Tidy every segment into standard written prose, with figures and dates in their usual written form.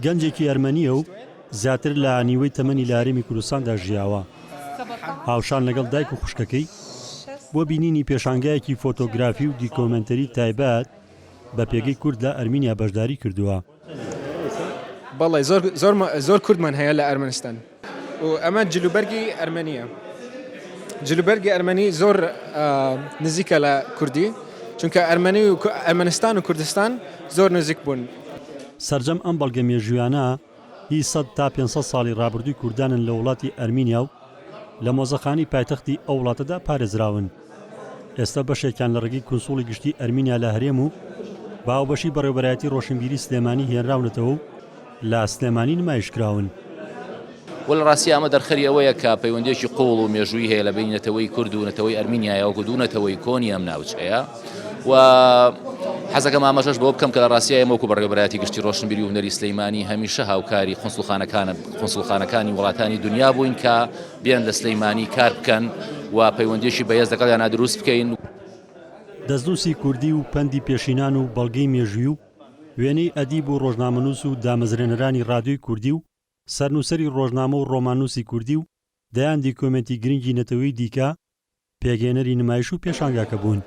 گەنجێکی ئەرمەنییە و زیاتر لە نیوەی تەمەنی لە هەرێمی کوردستاندا ژیاوە. هاوشان لەگەڵ دایک و خوشکەکەی بۆ بینینی پێشانگایەکی فۆتۆگرافی و دیکۆمێنتەری تایبەت بە پێگەی کورد لە ئەرمینیا بەشداری کردووە. بەڵێ زۆر زۆر زۆر کوردمان هەیە لە ئەرمەنستان و ئەمە جلوبەرگی ئەرمەنیە جلوبەرگی ئەرمەنی زۆر نزیکە لە کوردی چونکە ئەرمەنی و ئەرمەنستان و کوردستان زۆر نزیک بوون. سەرجەم ئەم بەڵگە مێژوویانە هی سەد تا 500 ساڵی ڕابردووی کوردانن لە وڵاتی ئەرمینیا و لە مۆزەخانەی پایتەختی ئەو وڵاتەدا پارێزراون. ئێستا بەشێکیان لە ڕێگەی کونسوڵی گشتی ئەرمینیا لە هەرێم و بە هاوبەشی بەڕێوەبەرایەتی ڕۆشنبیری سلێمانی هێنراونەتەوە و لە سلێمانی نمایشکراون. وە لە ڕاستیا ئەمە دەرخەری ئەوەیە کە پەیوەندییەکی قووڵ و مێژوویی هەیە لە بەینی نەتەوەی کورد و نەتەوەی ئەرمینیایە وەکو دوو نەتەوەی کۆنی ئەم ناوچەیە و حەزەکەم ئاماژەش بەوە بکەم کە لە ڕاستیا ئێمە وەکو بەڕێوەبەرایەتی گشتی ڕۆشنبیری و هونەری سلەیمانی هەمیشە هاوکاری قونسڵخانەکان قونسڵخانەکانی وڵاتانی دنیا بووین کە بێن لە سلەیمانی کار بکەن و پەیوەندییەکی بەهێز لەگەڵیانا دروست بکەین. دەستنووسی کوردی و پەندی پێشینان و بەڵگەی مێژووی و وێنەی ئەدیب و ڕۆژنامەنووس و دامەزرێنەرانی ڕادیۆی کوردی و سەرنووسەری ڕۆژنامە و ڕۆماننووسی کوردی و دەیان دیکۆمێنتی گرنگی نەتەوەیی دیکە پێکهێنەری نمایش و پێشانگاکە بوون.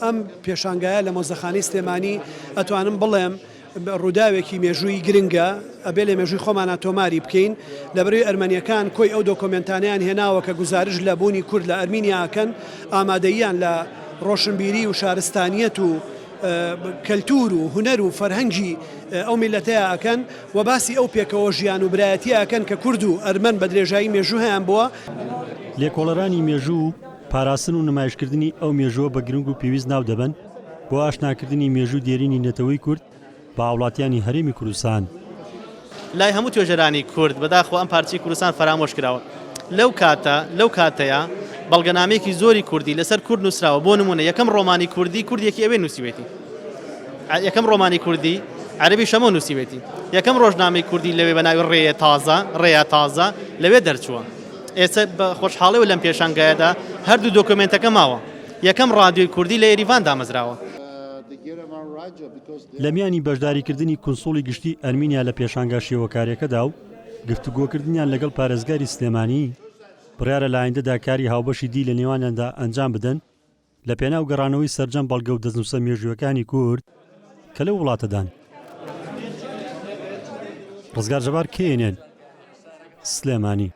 ئەم پێشانگایە لە مۆزەخانەی سلێمانی ئەتوانم بڵێم ڕووداوێکی مێژوویی گرنگە، ئەبێ لە مێژووی خۆمانا تۆماری بکەین، لەبەرئەوەی ئەرمەنییەکان کۆی ئەو دۆکۆمێنتانەیان هێناوە کە گوزارشت لە بوونی کورد لە ئەرمینیا ئەکەن، ئامادەییان لە ڕۆشنبیری و شارستانیەت و کەلتوور و هونەر و فەرهەنگی ئەو میللەتەیا ئەکەن و باسی ئەو پێکەوە ژیان و برایەتیە ئەکەن کە کورد و ئەرمەن بە درێژایی مێژوو هەیان بووە. لێکۆڵەرانی مێژوو، پاراستن و نمایشکردنی ئەو مێژووە بە گرنگ و پێویست ناو دەبەن بۆ ئاشناکردنی مێژووی دێرینی نەتەوەی کورد بە هاوڵاتیانی هەرێمی کوردستان. لای هەموو توێژەرانی کورد بەداخەوە ئەم پارچەی کوردستان فەرامۆش کراوە. لەو کاتە لەو کاتەیا بەڵگەنامەیەکی زۆری کوردی لەسەر کورد نووسراوە بۆ نموونە یەکەم ڕۆمانی کوردی کوردێکی ئەوێ نووسیوێتی یەکەم ڕۆمانی کوردی عەرەبی شەمۆ نووسیوێتی یەکەم ڕۆژنامەی کوردی لەوێ بە ناوی ڕێیە تازە ڕێیا تازە لەوێ دەرچووە ئێستا بە خۆشحاڵیەوە لەم پێشانگایەدا هەردوو دۆکۆمێنتەکە ماوە یەکەم ڕادیۆی کوردی لە یەریڤان دامەزراوە. لە میانی بەشداریکردنی کونسوڵی گشتی ئەرمینیا لە پێشانگا شێوەکاریەکەدا و گفتوگۆکردنیان لەگەڵ پارێزگاری سلێمانی، بڕیارە لە ئایندەدا کاری هاوبەشی دی لە نێوانیاندا ئەنجام بدەن لە پێناو گەڕانەوەی سەرجەم بەڵگە و دەستنووسە مێژوویەکانی کورد کە لەو وڵاتەدان. ڕزگار جەبار، KNN، سلێمانی.